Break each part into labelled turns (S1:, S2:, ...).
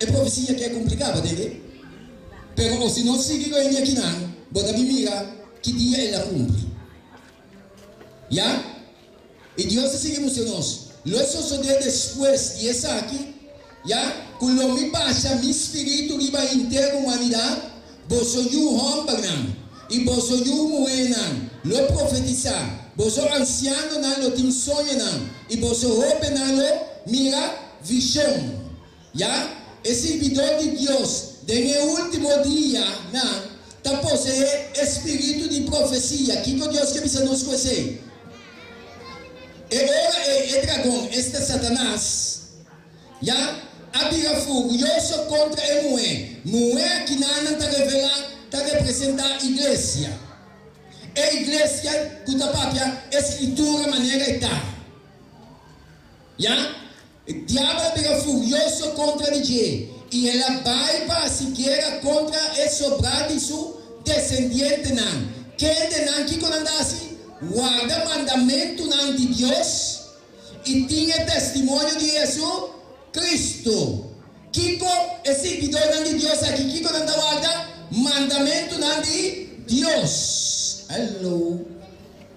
S1: E profesia aki a kumpli kaba, tende? Pero o si nos sigui ku hende akinan, bo ta bin mira ki dia el a kumpli. Ya? I Dios ta sigui mustra nos, Lo sosodé despues di esaki, ya, ku lo mi basha mi spiritu riba henter humanidat, boso yu hòmbernan i boso yu muhénan lo profetisá, boso ansianonan lo tin soñonan i boso hóbennan lo mira vishon. Ya, e sirbidor di Dios den e último dianan ta poseé e spiritu di profesia. Kiko Dios ke bisa nos ku esei? E ora ei e dragon, esta Satanas, ya, a bira furioso kontra e muhé. Muhé akinanan ta revelá, ta representá iglesia. E iglesia ku ta papia e Skritura manera e ta. Ya, E diabel a bira furioso kontra di dje, i el a bai pa hasi guera kontra e sobrá di su desendientenan. Kendenan kiko nan ta hasi? Warda mandamentunan di Dios i tin e testimonio di Jesucristo. Kiko e sirbidornan di Dios aki kiko nan ta warda? Mandamentunan di Dios. Hello.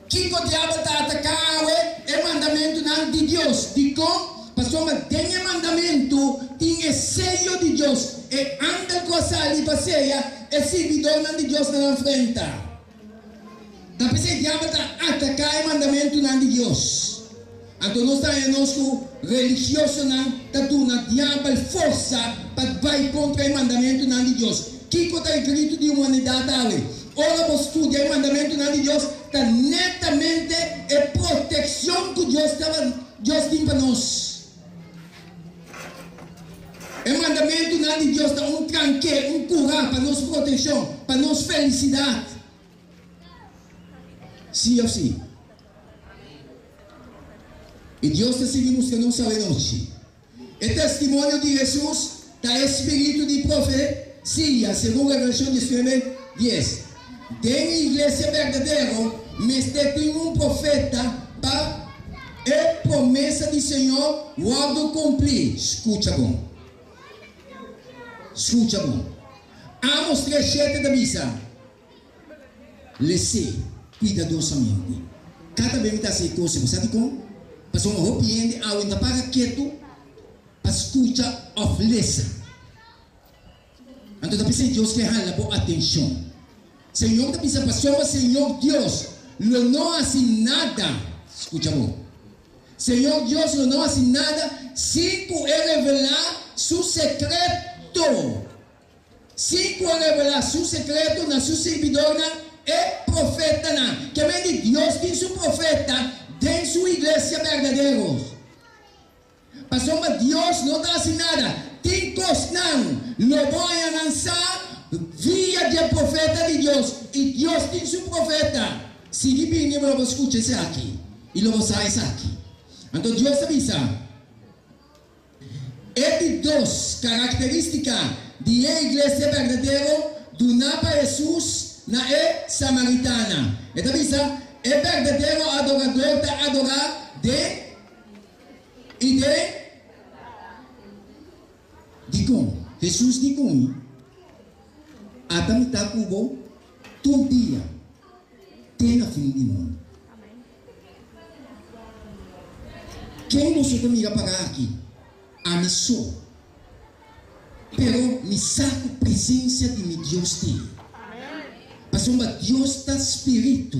S1: Kiko diabel ta ataká awe? E mandamentunan di Dios. Dikon? Pasobra den e mandamentu tin e seyo di Dios, e angel ku a sali pa seya e sirbidornan di Dios na nan frenta. Ta p'esei diabel ta ataká e mandamentunan di Dios. Anto nos ta haña nos ku religiosonan ta duna diabel forsa pa bai kontra e mandamentunan di Dios. Kiko ta e gritu di humanidat awe? Ora bo studia e mandamentunan di Dios, ta netamente e protekshon ku Dios taba Dios tin pa nos. E mandamentunan di Dios ta un tranke, un kurá pa nos protekshon, pa nos felisidat. Sí òf sí? I Dios ta sigui mustra nos awenochi. E testimonio di Hesus ta e spiritu di profesia, segun Revelashon 19, dies. Den e iglesia berdadero mester tin un profeta pa e promesa di Señor wòrdu kumplí. Skucha bon. Skucha bon. Amos 3, shete ta bisa. Les'é kuidadosamente. Kada be mi ta hasi e kos, bo sa dikon? Pasobra hopi hende awe no ta paga ketu pa skucha òf lesa. Anto ta p'esei Dios ke hala bo atenshon. Señor ta bisa, Pasobra Señor Dios lo no hasi nada, skucha bo, Señor Dios lo no hasi nada sin ku e revelá su sekreto. Sin ku a revelá su sekreto na su sirbidornan, e profetanan. Ke men di Dios tin su profeta den su iglesia berdadero. Pasobra Dios no ta hasi nada. Tin kosnan lo bo haña nan sa via dje profeta di Dios, i Dios tin su profeta. Sigui bini bo lo bo skucha esaki, i lo bo sa esaki. Anto Dios a bisa. E di dos karakterístika di e iglesia berdadero duná pa Hesus na e samaritana. E ta bisa, E berdadero adorador ta adorá den i den. Dikon? Hesus di ku mi, Ata mi ta ku bo tur dia te na fin di mundu. Ken boso ta mira para aki? Ami so. Pero mi sa ku presensia di mi Dios tin. Pasobra Dios ta Spiritu.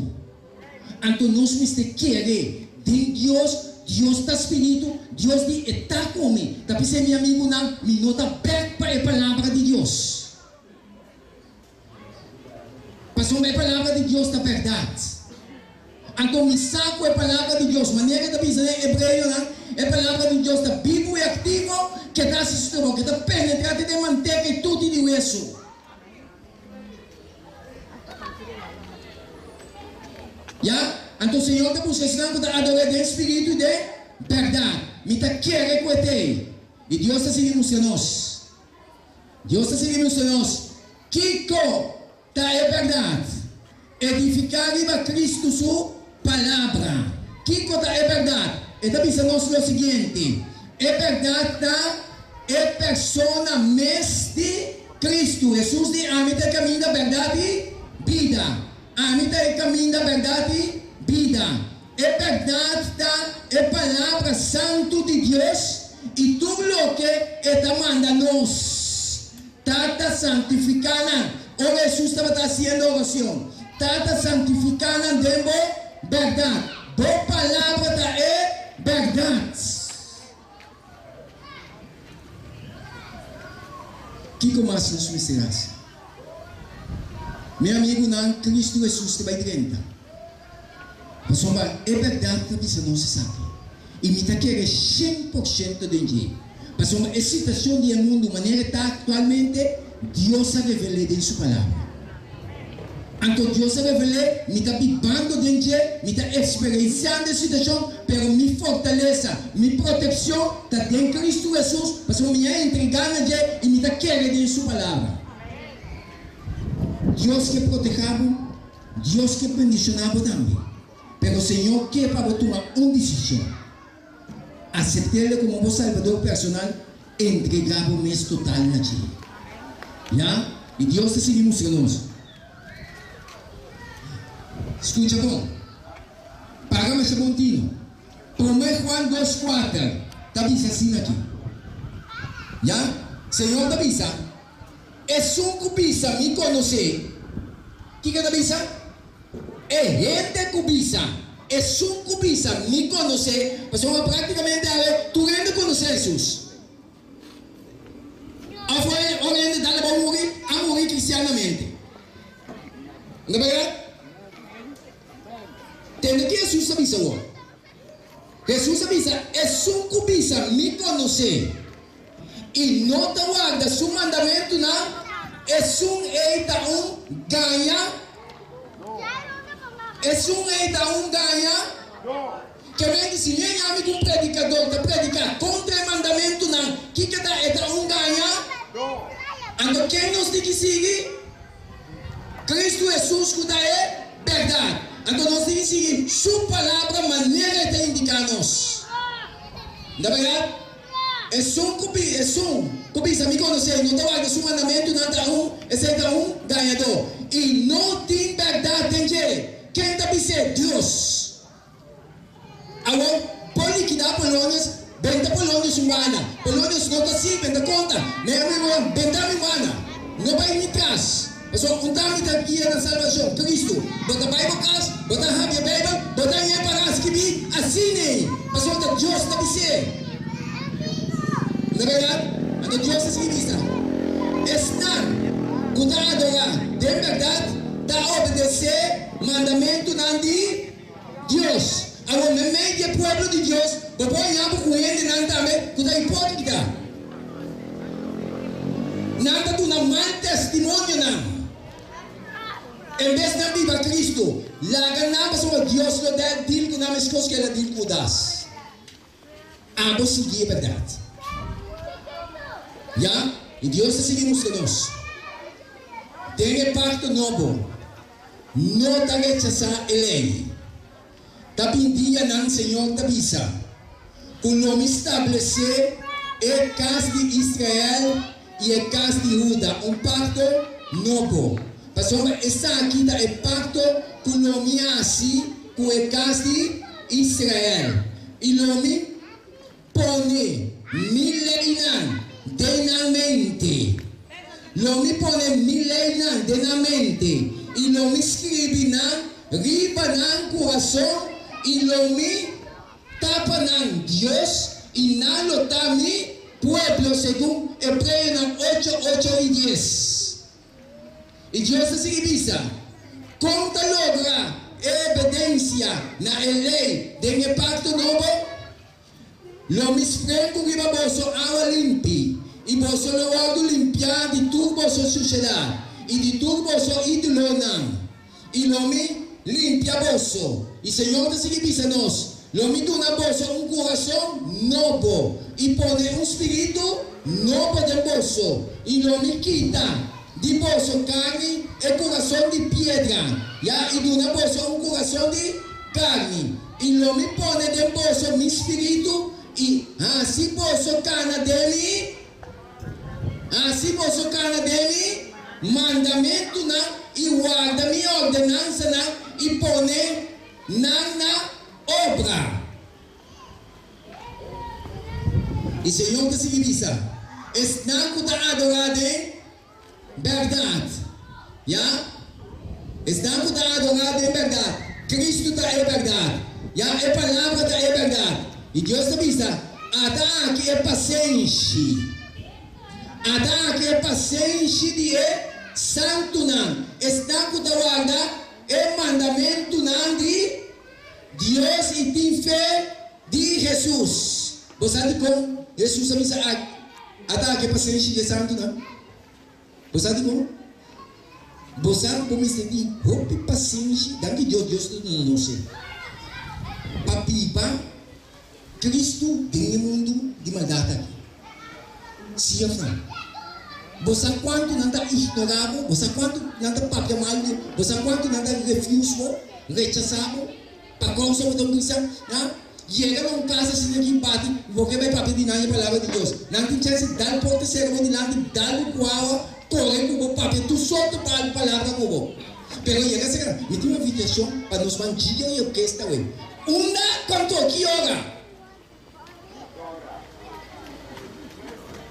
S1: Anto nos mester kere den Dios, Dios ta Spiritu, Dios di e ta ku mi. Ta p'esei mi amigunan, mi no ta bèk pa e palabra di Dios. Pasobra e palabra di Dios ta bèrdat. Anto mi sa ku e palabra di Dios, manera e ta bisa den Hebreonan, e palabra di Dios ta bibu i aktivo, ke ta hasi su trabou, ke ta penetrá te den manteka i tuti di wesu. Ya, anto Señor ta buska esnan ku ta ador'é den spiritu i den bèrdat. Mi ta kere ku e t'ei. I Dios ta sigui mustra nos. Dios ta sigui mustra nos kiko ta e bèrdat. Edifiká riba Kristu su Palabra. Kiko ta e bèrdat? E ta bisa nos lo siguiente, E bèrdat ta. E persona mes di Kristu. Hesus di, Ami ta e kaminda, bèrdat i bida. Ami ta e kaminda, bèrdat i bida. E bèrdat ta e Palabra Santu di Dios i tur loke e ta manda nos. Tata, santifiká nan. Ora Hesus tabata hasiendo orashon, Tata, santifiká nan den bo bèrdat. Bo palabra ta e bèrdat. Kiko mas nos mester hasi? Mi amigunan, Kristu Hesus ta bai drenta. Pasobra e bèrdat ta bisa nos esaki, i mi ta kere 100% den dje. Pasobra e situashon di e mundu manera e ta aktualmente, Dios a revel'é den Su Palabra. Anto Dios a revel'é, mi ta bibando den dje, mi ta eksperensiando e situashon, pero mi fortalesa, mi protekshon ta den Kristu Hesus, pasobra mi a entregá na dje i mi ta kere den Su Palabra. Dios ke protehá bo, Dios ke bendishoná bo tambe, pero Señor ke pa bo tuma un desishon. Asept'El komo bo Salbador personal, entregá bo mes total na dje. Ya, i Dios ta sigui mustra nos. Skucha bon. Paga masha bon tino. Promé Juan 2:4 ta bisa asina aki. Ya, Señor ta bisa, Esun ku bisa mi konosé, kiko e ta bisa? E hende ku bisa, esun ku bisa mi konosé, pasobra práktikamente awe tur hende konosé Hesus. Òf ora hende dal aba muri, a muri kristianamente. No ta bèrdat? Tende ke Hesus ta bisa awor. Hesus a bisa, Esun ku bisa mi konosé i no ta warda su mandamentunan, esun ei ta un gaña. Esun ei ta un gaña. Ke men di si mi a yami ku un predikador ta prediká kontra e mandamentunan, kiko ta? E ta un gaña. Anto ken nos tin ki sigui? Kristu Hesus ku ta e bèrdat. Anto nos tin ki sigui Su Palabra manera e ta indiká nos. Ta bèrdat? Esun ku bi, esun ku bisa mi konosé i no ta warda su mandamentunan ta un, esei ta un gañadó, i no tin bèrdat den dje. Ken ta bis'é? Dios. Awor, por likidá Polonius, benta Polonius un banda. Polonius no ta si, benta konta. Mi amigonan, benta mi banda. No bai mi tras. Pasobra un ta mi ta guia na salbashon, Kristu. Bo ta bai bo kas, bo ta habri e Beibel, bo ta haña e pará skibí asin'ei, pasobra ta Dios ta bis'é. Na bèrdat, anto Dios ta sigui bisa, Esnan ku ta adorá den bèrdat ta obedesé mandamentunan di. Dios. Awor, meimei di e pueblo di Dios, bo por haña bo ku hendenan tambe ku ta hipókrita. Nan ta duna mal testimonionan. En bes nan biba Kristu, laga nan pasobra Dios lo da dil ku nan meskos ku el a dil ku Hudas. Abo sigui e bèrdat. Ya, i Dios ta sigui mustra nos. Den e pakto nobo, no ta rechasá e lei. Ta bin dianan, Señor ta bisa, ku lo mi stablesé e kas di Israel i e kas di Huda un pakto nobo. Pasobra esaki ta e pakto ku lo mi hasi ku e kas di Israel, i lo mi pone mi leinan den nan mente. Lo mi pone mi leinan den nan mente, i lo mi skribi nan riba nan kurason, i lo mi ta pa nan Dios, i nan lo ta mi pueblo, segun Hebreonan ocho, ocho i dies. I Dios ta sigui bisa, Kon ta logra e obedensia na e lei den e pakto nobo? Lo mi sprenku riba boso awa limpi, i boso lo wòrdu limpiá di tur boso sushedat i di tur boso ídolonan, i lo mi limpia boso. I Señor ta sigui bisa nos, Lo mi duna boso un kurason nobo, i pone un spiritu nobo den boso, i lo mi kita di boso karni e kurason di piedra, ya, i duna boso un kurason di karni, i lo mi pone den boso mi spiritu, i hasi boso kana den mi. si boso kana den mi mandamentunan i warda mi ordenansanan i pone nan na obra. I Señor ta sigui bisa, Esnan ku ta adorá den bèrdat, ya, esnan ku ta adorá den bèrdat, Kristu ta e bèrdat, ya, e Palabra ta e bèrdat. I Dios ta bisa, Ata aki e pasenshi, ata aki e pasenshi di e santunan, esnan ku ta warda e mandamentunan di Dios i tin fe di Hesus. Bo sa dikon Hesus a bisa ata aki e pasenshi di e santunan? Bo sa dikon? Bo sa ku bo mester tin hopi pasenshi, danki Dios, Dios ta duna nos e, pa biba Kristu den e mundu di maldat aki. Sí òf no? Bo sa kuantu nan ta ignorá bo? Bo sa kuantu nan ta papia mal di bo? Bo sa kuantu nan ta refuse bo, rechasá bo, pa kousa bo ta un kristian? Nan yega na un kas asina ki bati, bo ke bai papia di nan e palabra di Dios. Nan tin chèns di dal porta sera bo dilanti, dal bo ku awa, kore ku bo, papia tur sorto palabra ku bo. Pero yega sera, mi tin un invitashon pa nos ban djia i orkesta awe. Unda? Kuantu? Ki ora?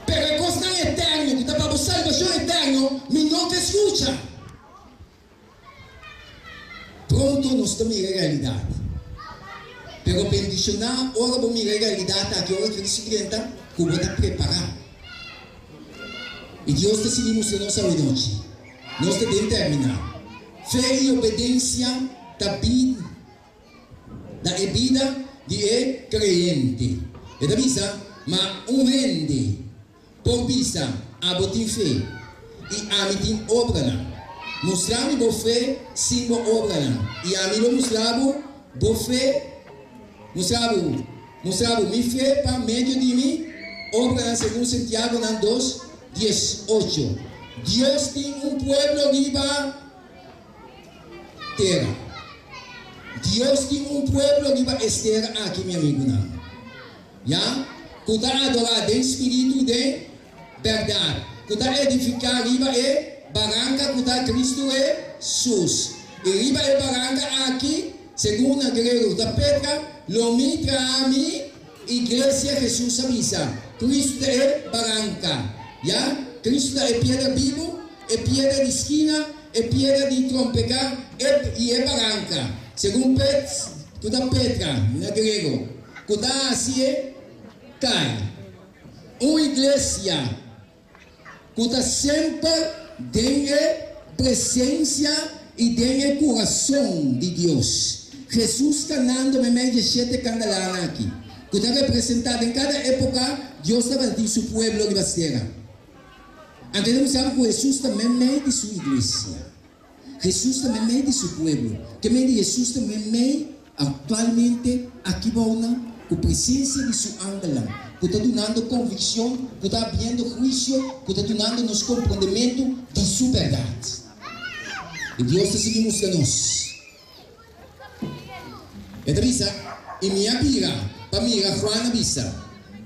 S1: Pero e kosnan eterno ku ta pa bo salbashon eterno, mi no ke skucha. Pronto nos ta mira e realidat. Pero bendishoná ora bo mira e realidat aki ora Kristu drenta, ku bo ta prepará. I Dios ta sigui mustra nos awenochi. Nos ta den terminá. Fe i obedensia ta bin. Na e bida di e kreyente. E ta bisa, Ma un hende por bisa, Abo tin fe, i ami tin obranan. Mustra mi bo fe sin bo obranan, i ami lo mustra bo bo fe, mustra bo, mustra bo mi fe pa medio di mi obranan segun Santiagonan dos, 18. Dios tin un pueblo riba. Tera. Dios tin un pueblo riba es tera aki, mi amigunan, ya, ku ta adorá den spiritu i den bèrdat, ku ta edifiká riba e baranka ku ta Kristu Hesus. I riba e baranka aki, segun na griego ta Petra, lo mi traha mi iglesia, Hesus a bisa. Kristu ta e baranka, ya, Kristu ta e piedra bibu. E piedra di skina, e piedra di trompeká, e i e baranka, segun Pet, ku ta Petra na griego, ku ta hasi e kai. Un iglesia ku ta semper den e presensia i den e kurason di Dios. Hesus kanando meimei dje shete kandelanan aki, ku ta representá den kada époka Dios tabata tin su pueblo riba tera. Anto e sabi ku Hesus ta meimei di su iglesia. Hesus ta meimei di su pueblo. Ke men di Hesus ta meimei aktualmente aki bounan ku presensia di su angelnan, ku ta dunando konvikshon, ku ta abriendo huisio, ku ta dunando nos komprondementu di su bèrdat. I Dios ta sigui mustra nos. E ta bisa, I mi a bira pa mira, Juan a bisa,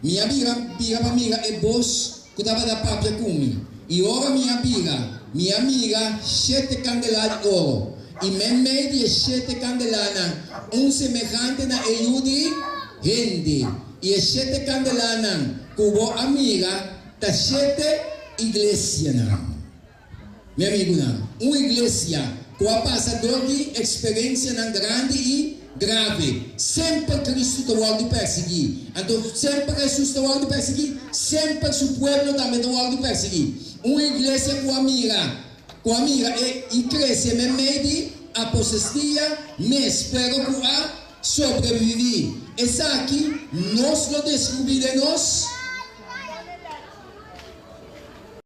S1: Mi a bira bira pa mira e bos ku tabata papia ku mi. I ora mi a bira, mi a mira shete kandelá di oro, i meimei di e shete kandelánan un semehante na e Yu di hende. I e shete kandelánan ku bo a mira ta shete iglesianan. Mi amigunan, un iglesia ku a pasa dor di eksperensianan grandi i grave, semper Kristu ta wòrdu persiguí. Anto semper Hesus ta wòrdu persiguí, semper Su pueblo tambe ta wòrdu persiguí. Un iglesia ku a mira, ku a mira e i krese meimei di aposestia mes, pero ku a sobreviví. Esaki nos lo deskubrí den nos.